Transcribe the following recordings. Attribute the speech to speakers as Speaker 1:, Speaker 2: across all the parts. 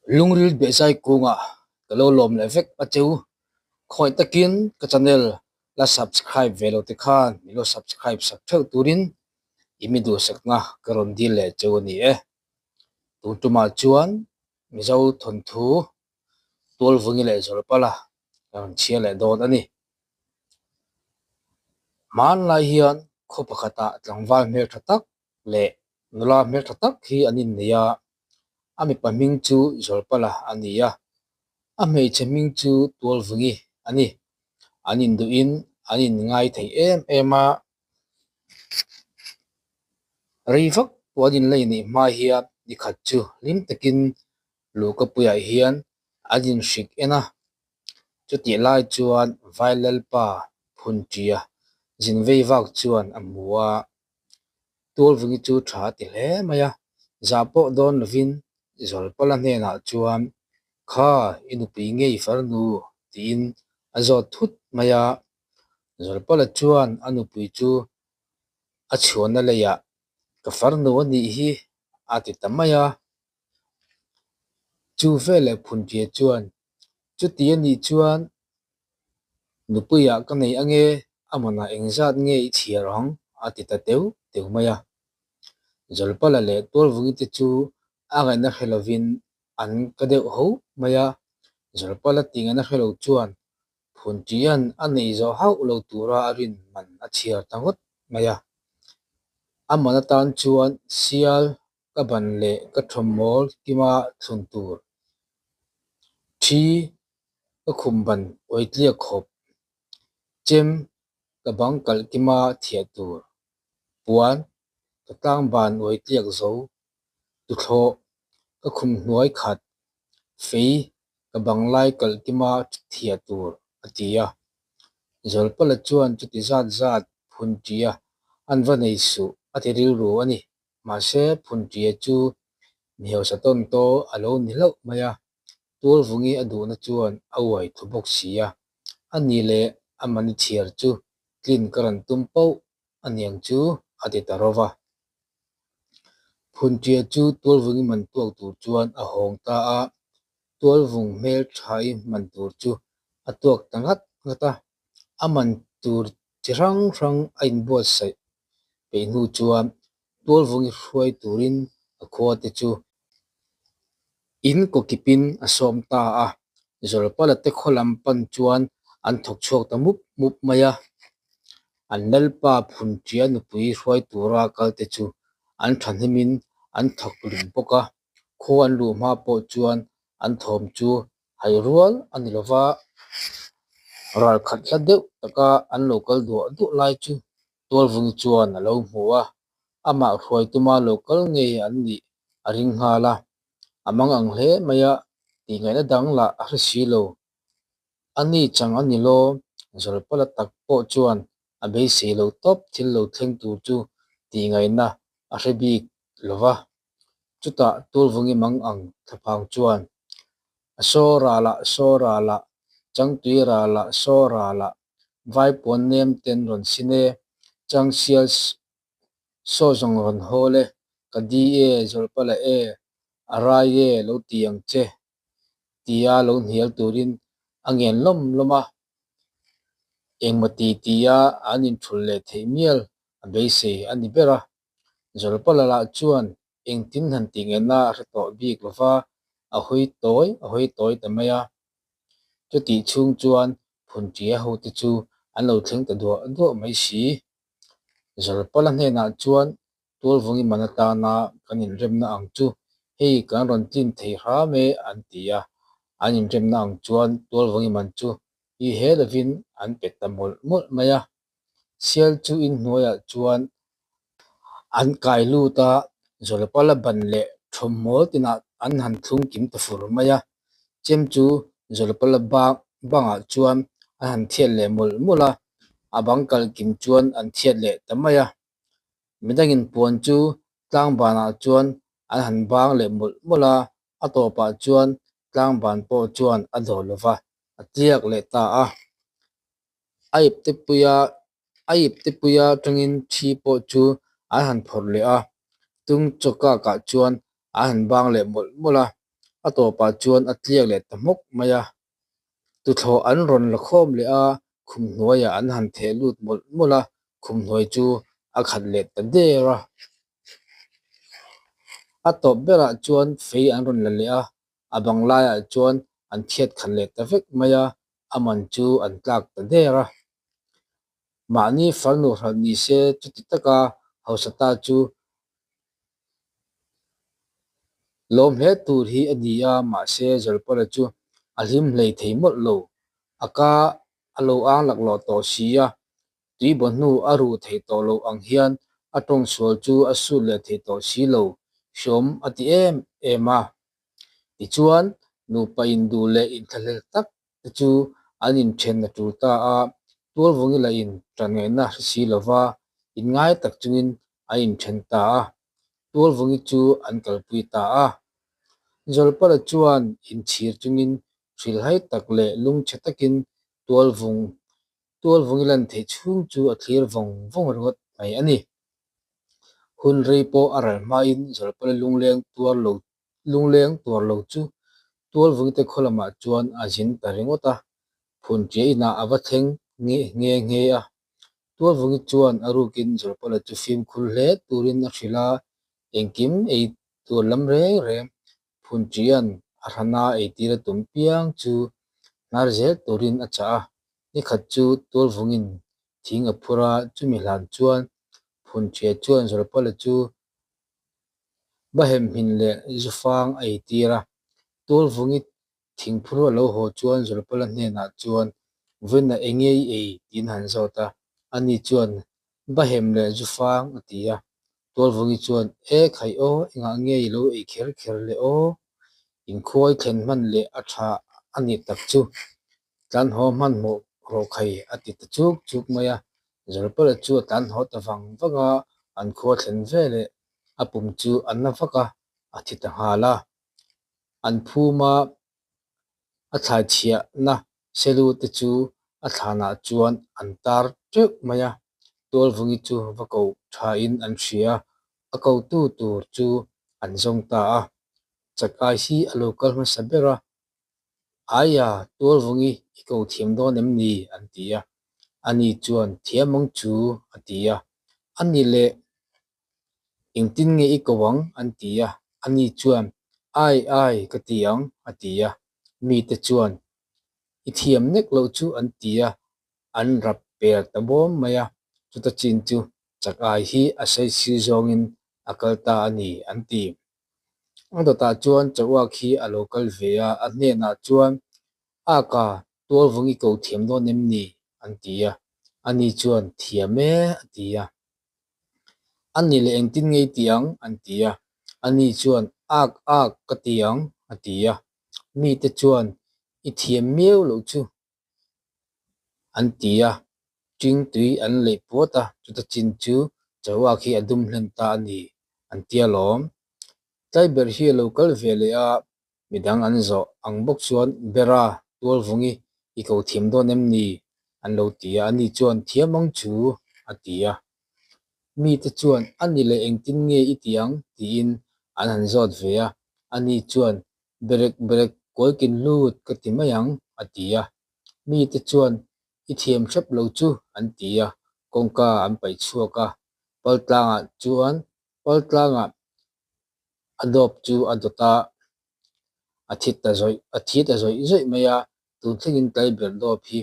Speaker 1: Lungril behzai kungah ka lo lawm leh vek a cheu. Khawi takin ka channel la subscribe ve lo te khan min lo subscribe sak theuh turin i mi duhsakna ka rawn dil leh cheu a ni e. Tun tumah chuan Mizo thawnthu Tualvungi leh Zawlpala ka rawn chhiar leh dawn a ni. Hmanlai hian khaw pakhatah tlangval hmeltha tak leh nula hmeltha tak hi an innei a, a mipa hming chu Zawlpala a ni a, a hmeichhe hming chu Tualvungi a ni. An induhin an inngai thei em em a, rei vak pawh an inlei neih hma hian nikhat chu hlim takin luhkapuiah hian an inhrik en a. Chutih lai chuan Vailalpa Phunṭia zin vei vak chuan a hmu a, Tualvungi chu tha a ti hle mai a, zah pawh dawn lovin Zawlpala hnenah chuan, Kha, i nupui ngei farnu? tiin a zawt thut mai a. Zawlpala chuan a nupui chu a chhuanna leiah, Ka farnu a nih hi, a ti ta mai a. Chu veleh Phunṭia chuan, Chuti a nih chuan Nupuiah ka nei ange, a manah engzat nge i chhiar ang? a ti ta teu teu mai a. Zawlpala leh Tualvungi te chu a ngaihna hre lovin an ka deuh ho mai a. Zawlpala tih ngaihna hre lo chuan Phunṭia'n a neih zawh hauh lo tura a rin man a chhiar ta ngawt mai a. A man atan chuan sial ka ban leh ka thawmmawl kima thlun tur thi ka khum ban awitliak khawp, chem ka bang kalh kima thiah tur, puan ka tlang ban awitliak zo, tuthlawh ka khum hnuai khat, fei ka bang lai kalh kima thiah tur, a ti a. Zawlpala chuan chuti zat zat phun tia an va nei suh a ti rilru a ni. Mahse, Phunṭia chu mihausa tawn taw a lo ni hlauh mai a, Tualvungi a duhna chuan a uai thu bawk si a, a ni leh a mani chhiar chu tlin ka rawn tum pauh a niang chu a ti ta ro va. Phunṭia chu Tualvungi man tuak tur chuan a hawng ta a, Tualvung hmel ṭha-i man tur chu a tuak ta ngat ngat a, a man tur chi hrang hrang a inbuatsaih peih hnu chuan Tualvungi hruai turin a khua te chu in kawkipin a sawm ta a, Zawlpala te khaw lam pan chuan an thawk chhuak ta mup mup mai a. An Lalpa Phunṭia nupui hruai tura kal te chu an thahnemin an thawk lut bawk a, khua an luh hma pawh chuan an thawm chu hai rual a ni lova, ral khat hla deuh taka an lo kal duah duah lai chu Tualvungi chuan a lo hmu a, amah hruai tuma lo kal ngei an nih a ring nghal a, a mang ang hle mai a, tihngaihna dang lah a hre si lo. A ni chang a ni law, Zawlpala tak pawh chuan a beisei lo tawp thil lo thleng tur chu tihngaihna a hre bik lo va. Chutah Tulvungi mang ang thlaphang chuan, A saw ralah, saw ralah, changtui ralah, saw ralah, vaipuan nem ten rawn sin e, changsial saw zawng rawn hawl e, ka di e, Zawlpala e, a rai e, lo ti ang che, tia lo hnial turin a ngen lawm lawm a. Engmaw ti tia an inthulh leh theih mial a beisei a ni ber a. Zawlpala lah chuan engtin han tih ngenna a hre tawh bik lo va, a hawi tawi a hawi tawi ta mai a. Chutih chhung chuan Phunṭia hote chu an lo thleng ta duah duah mai si. Zawlpala hnenah chuan Tualvungi man atana kan inremna ang chu hei kan rawn tlin thei hram e an ti a. An inremna ang chuan Tualvungi man chu i he lovin an pe ta mawlh mawlh mai a. Sial chu inhnuaiah chuan an kai lut a, Zawlpala ban leh thawmhnaw tinah an han thlung kim ta fur mai a. Chem chu Zawlpala bangah chuan an han thiat leh mawlh mawlh a, a bang kalh kim chuan an thiat leh ta mai a. Midangin puan chu tlangbanah chuan an han bang leh mawlh mawlh a, a tawpah chuan tlangban pawh chuan a dawl lo va, a tliak leh ta a. A iptepuia a iptepuia atangin thi pawh chu an han phawrh leh a, tung chawkakah chuan an han bang leh mawlh mawlh a. A tawpah chuan a tliak leh ta hmawk mai a. Tuthlawh an rawn la khawm leh a, khum hnuaiah an han theh lut mawlh mawlh a, khum hnuai chu a khat leh ta der a. A tawp berah chuan fei an rawn la leh a, a bang laiah chuan an thiat khat leh ta vek mai a, a man chu an tlak ta der a. Mahni farnu hralh ni se chuti taka hausa ta chu lawm hle tur hi a ni a, mahse Zawlpala chu a hlim hlei thei mawlh lo. A ka a lo ang laklawh tawh si a, tui baw hnu a ruh thei tawh loh ang hian a tawng sual chu a sut leh thei tawh si lo, hriawm a ti em em a. Tichuan, nupa induh leh inthlahlel tak te chu an inthen a tul ta a, Tualvungi lah in tan ngaihna hre si lova inngai tak chungin an inthen ta a, Tualvungi chu an kalpui ta a. Zawlpala chuan inchhir chungin hrilhhai tak leh lungchhe takin Tualvung Tualvungi lan theih chhung chu a thlir vawng vawng ringawt mai a ni. Hun rei pawh a ral hmain Zawlpala lungleng tuar lo Lungleng tuar lo chu Tualvungite khaw lamah chuan a zin ta ringawt a, Phunṭia inah a va thleng nghe nghe a. Tualvungi chuan a rukin Zawlpala chu fimkhur hle turin a hrilh a, engkim ei tur lam reng reng Phunṭia'n a hrana eitir a tum piang chu hnar zel turin a chah a. Nikhat chu Tualvungin thing a phur a, chumi hlan chuan Phunṭia chuan Zawlpala chu Bahem hmin leh Zufang a eitir a, Tualvungi thingphur a lo haw chuan Zawlpala hnenah chuan Vawiinah eng nge i ei? tiin a han zawt a, ani chuan Bahem leh Zufang a ti a. Tualvungi chuan E khaih aw, engah nge i lo ei kher kher le aw? Inkhuai thlen hman leh a tha a ni tak chu. Tlan haw hmanhmawh rawh khai a ti ta chuk chuk mai a. Zawlpala chu a tlan haw ta vang vang a, an khua thlen ve leh a pum chu a na vak a, a thi ta nghal a. An phum a, a thlai chhiahna selu te chu a thlanah chuan an tar teuh mai a. Tualvungi chu va koh thain an hria a, a kotu tur chu an zawng ta a. Chakai hi a lo kal hmasa ber a, Aia, Tualvungi i ko thiam dawn em ni? an ti a. Ani chuan, Thiam ang chu, a ti a. Ani leh, Engtin nge i ko ang? an ti a. Ani chuan, Ai, ai, ka ti ang, a ti a. Mite chuan, I thiam nek loh chu, an ti a. An rap per ta bawm mai a. Chuta chin chu chak ai hi a saisir zawngin a kal ta a ni, an ti. A dawtah chuan Chauak hi a lo kal ve a, a hnenah chuan, Aka, Tualvungi ko thiam dawn em ni? an ti a. Ani chuan, Thiam e, a ti a. Ani leh engtin nge i ti ang? an ti a. Ani chuan, Ak, ak, ka ti ang, a ti a. Mite chuan, I thiam miau loh chu, an ti a, ṭing tui an leih puat a, chuta chin chu Chauak hi a dum hlen ta a ni, an ti alawm. Tlaiberh hi a lo kal ve leh a, midang an zawh ang bawk chuan Bera, Tualvungi, i ko thiam dawn em ni? an lo ti a, ani chuan Thiam ang chu, a ti a. Mite chuan A ni leh engtin nge i ti ang? tiin an han zawt ve a, ani chuan Berek berek kualkin lut ka ti mai ang, a ti a. Mite chuan, I thiam hrep lo chu, an ti a, kawngka an paih chhuak a. Paltlangah chuan paltlangah a dawp chu a dawt a, a thi ta zawih a thi ta zawih zawih mai a, tun thlengin tlaiberh dawp hi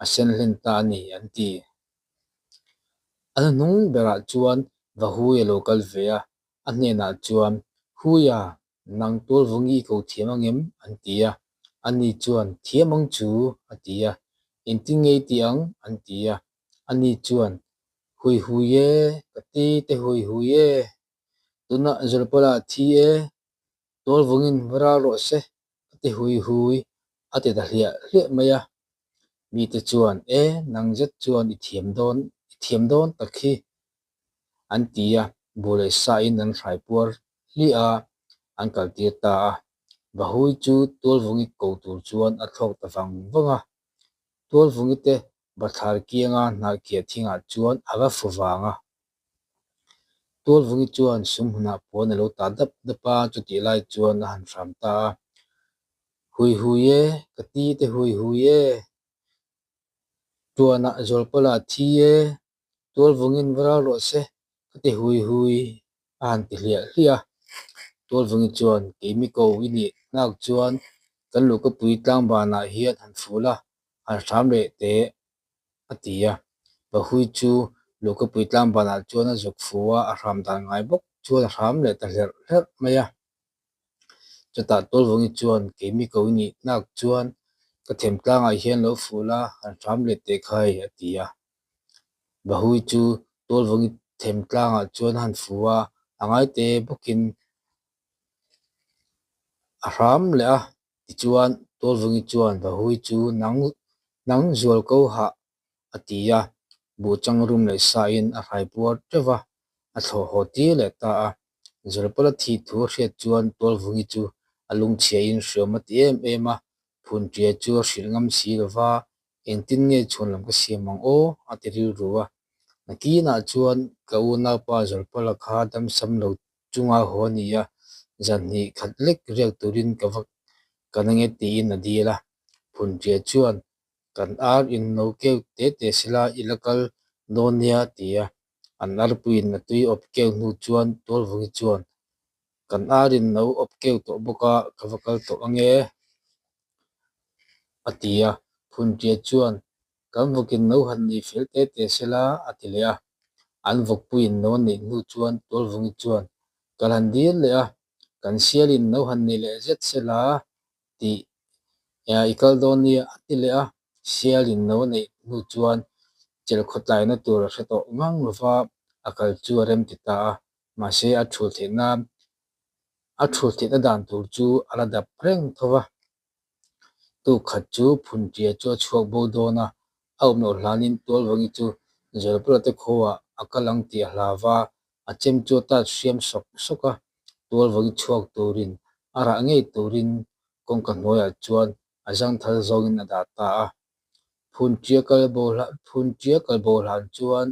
Speaker 1: a sen hlen ta a ni, an ti. A hnuhnung berah chuan Vahui a lo kal ve a, a hnenah chuan, Huia, Nang Tualvungi i ko thiam ang em? an ti a. Ani chuan, Thiam ang chu, a ti a. Engtin nge i tih ang? an ti a. Ani chuan, Hui hui e, ka ti te hui hui e. Tunah Zawlpala a thi e, Tualvungin va ral rawh se, ka ti hui hui, a ti ta hliah hliah mai a. Mite chuan, E, nang zet chuan i thiam dawn, i thiam dawn tak hi, an ti a, bu leh sain an hrai puar hliah a, an kaltir ta a. Vahui chu Tualvungi ko tur chuan a thlawk ta vang vang a. Tualvungi te bathlar kianga hnahkiah thingah chuan a va fu vang a. Tualvungi chuan sumhmunah puan a lo tah dap dap a, chutih lai chuan a han hram ta a. Hui hui e, ka ti te hui hui e. Tuanah Zawlpala a thi e, Tualvungin va ral rawh se, ka ti hui hui a han ti hliah hliah a. Tualvungi chuan keimi ko i nih nak chuan kan luhkapui tlangbanah hian han ful a, han hram leh teh a ti a. Vahui chu luhkapui tlangbanah chuan a zuk fu a, a hram dan ngai bawk chuan a hram leh ta hlerh hlerh mai a. Chutah Tualvungi chuan keimi ko i nih nak chuan ka them tlangah hian lo ful a, han hram leh teh khai a ti a. Vahui chu Tualvungi them tlangah chuan a han fu a, a ngaite bawkin a hram leh a. Tichuan Tualvungi chuan Vahui chu nang nang zual ko hah a ti a, buhchang rum leh sain a hrai puar teuh va, a thlawh haw tir leh ta a. Zawlpala thih thu a hriat chuan Tualvungi chu a lungchhiain hriawm a ti em em a, Phunṭia chu a hrilh ngam si lo va, engtin nge chhuan lam ka siam ang aw? a ti rilru a. Nakinah chuan ka unaupa Zawlpala kha damsam lo chunga haw a ni a, zan hnih khat lek riak turin ka va kan ange tiin a dil a. Phunṭia chuan kan ar in no keu te te sela i la kal dawn nia a ti a. An arpuiin a tui awp keu hnu chuan Tualvungi chuan kan ar in no awp keu tawh bawk a, ka va kal tawh ange a ti a. Phunṭia chuan kan vawkin no han nei fel te te sela a ti leh a. An vawkpuiin no a neih hnu chuan Tualvungi chuan kal han dil leh a, kan sialin no han nei leh zet sela tih i kal dawn nia a ti leh a. Sialin no a neih hnu chuan chelh khawtlaina tur a hre tawh ngang lova a kal chu a rem ti ta a. Mahse a thul theihna a thul theihna dan tur chu a la dap reng tho va. Tuk khat chu Phunṭia chu a chhuak bo dawn a, a awm loh hlanin Tualvangi chu Zawlpala te khuaah a kal ang tih a hlau va, a chem chu a tat hriam sawk sawk a. Tualvangi chhuak turin a rah ngei turin kawngka hnuaiah chuan a zangthal zawngin a dah ta a. Phunṭia kal bo Phunṭia kal bo hlan chuan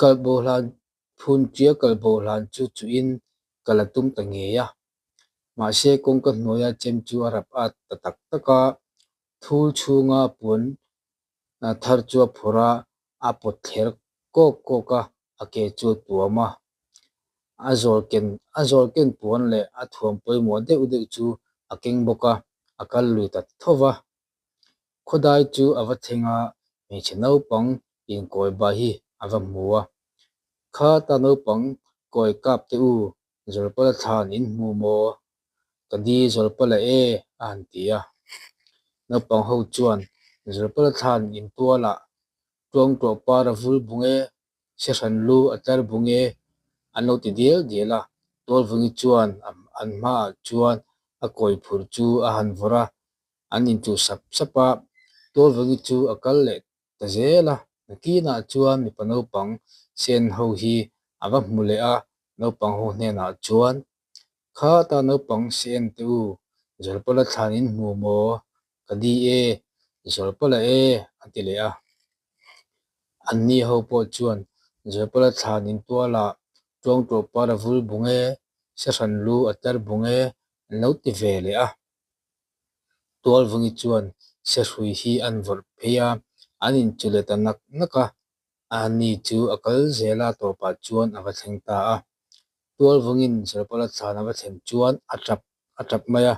Speaker 1: kal bo hlan Phunṭia kal bo hlan chu chuhin kal a tum ta ngei a. Mahse, kawngka hnuaia chem chu a rap at ta tak tak a, thul chhunga puan thar chu a phawrh a, a pawt thler kawk kawk a, a ke chu a tuam a. A zawl ken a zawl ken puan leh a thuam pawimawh deuh deuh chu a keng bawk a, a kal lui ta tho va. Khawdai chu a va thleng a, hmeichhe naupang inkawi bai hi a va hmu a. Khata naupang kawi kap teh u, Zawlpala thlan in hmu maw? Ka di Zawlpala e a han ti a. Naupang ho chuan Zawlpala thlan in tualah tuangtuah par a vul bung e, sehran lu a tlar bung e an lo ti dial dial a. Tualvungi chuan an hmaah chuan a kawi phur chu a han vawrh a, an inchuh sap sap a. Tualvungi chu a kal leh ta zel a, nakinah chuan mipa naupang sen ho hi a va hmu leh a, naupang ho hnenah chuan, Khata naupang sen te u, Zawlpala thlan in hmu maw? Ka di e, Zawlpala e, a ti leh a. Anni ho pawh chuan, Zawlpala thlan in tualah tuangtuah par a vul bung e, sehran lu a tlar bung e, an lo ti ve leh a. Tualvungi chuan sehrui hi an vawrh phei a, an inchu leh ta nak nak a, ani chu a kal zel a tawpah chuan a va thleng ta a. Tualvungin Zawlpala thlan a va thlen chuan a tap a tap mai a,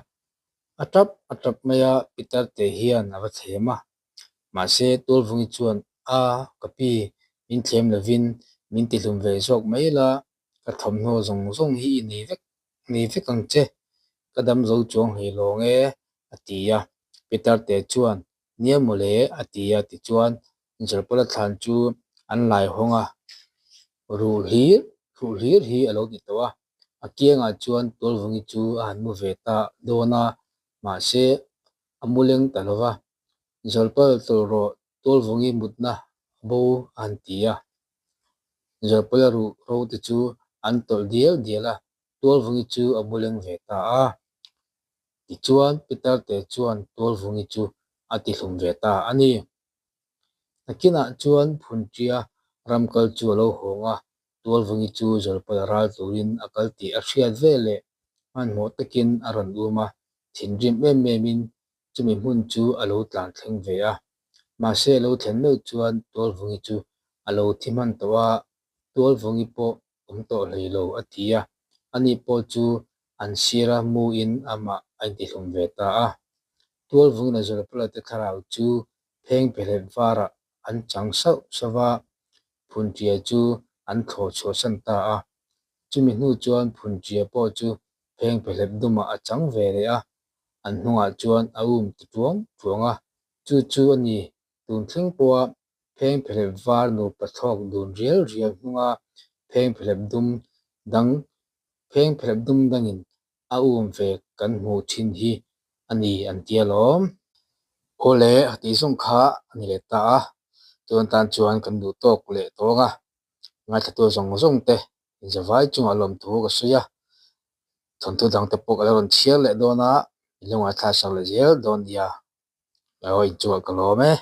Speaker 1: a tap a tap mai a, Pitar te hian a va thlem a. Mahse Tualvungi chuan, A, ka pi, min thlem lovin min tihlum ve zawk mai la, ka thawmhnaw zawng zawng hi i nei vek nei vek ang che, ka dam zo chuang hlei lawng e, a ti a. Peter te chuan, Nia mawle, a ti a, tichuan Zawlpala thlan chu an lai hawng a, ruh hlir, ruh hlir hi a lo ni tawh a. A kiangah chuan Tualvungi chu a han mu ve ta dawn a, mahse a mu leng ta lo va. Zawlpal tawlh rawh Tualvungi mutna bo a han ti a. Zawlpala ruh ro te chu an tawlh dial dial a, Tualvungi chu a mu leng ve ta a. Tichuan Peter te chuan Tualvungi chu a tihlum ve ta a ni. Nakinah chuan Phunṭia ram kal chu a lo hawng a, Tualvungi chu Zawlpala ral turin a kal tih a hriat veleh hmanhmawh takin a rawn um a. thinrim em emin chumi hmun chu a lo tlan thleng ve a. Mahse a lo thlen meuh chuan Tualvungi chu a lo thi hman tawh a, Tualvungi pawh awm tawh hlei lo a ti a, ani pawh chu an sira muin amah a intihlum ve ta a. Tualvungi leh Zawlpala te thlarau chu pheng phelep varah an chang sauh sauh va, Phunṭia chu an thlawh chhuahsan ta a. Chumi hnu chuan Phunṭia pawh chu pheng phelep dumah a chang ve leh a, an hnungah chuan a um ta tuang tuang a. Chu chu a ni, tun thleng pawha pheng phelep var nupa thlawk dun rial rial hnunga pheng phelep dum dang pheng phelep dum dangin a um ve kan hmuh thin hi a ni an ti alawm. Aw le, a tih zawng kha a ni leh ta a, tun atan chuan kan duh tawk leh tawng a, ngaithlatu zawng zawng te inzavai chungah lawmthu ka sawi a, thawnthu dang te pawh ka lo rawn chhiar leh dawn a, in lo ngaithla sak leh zel dawn nia. Aw inchungah ka lawm e.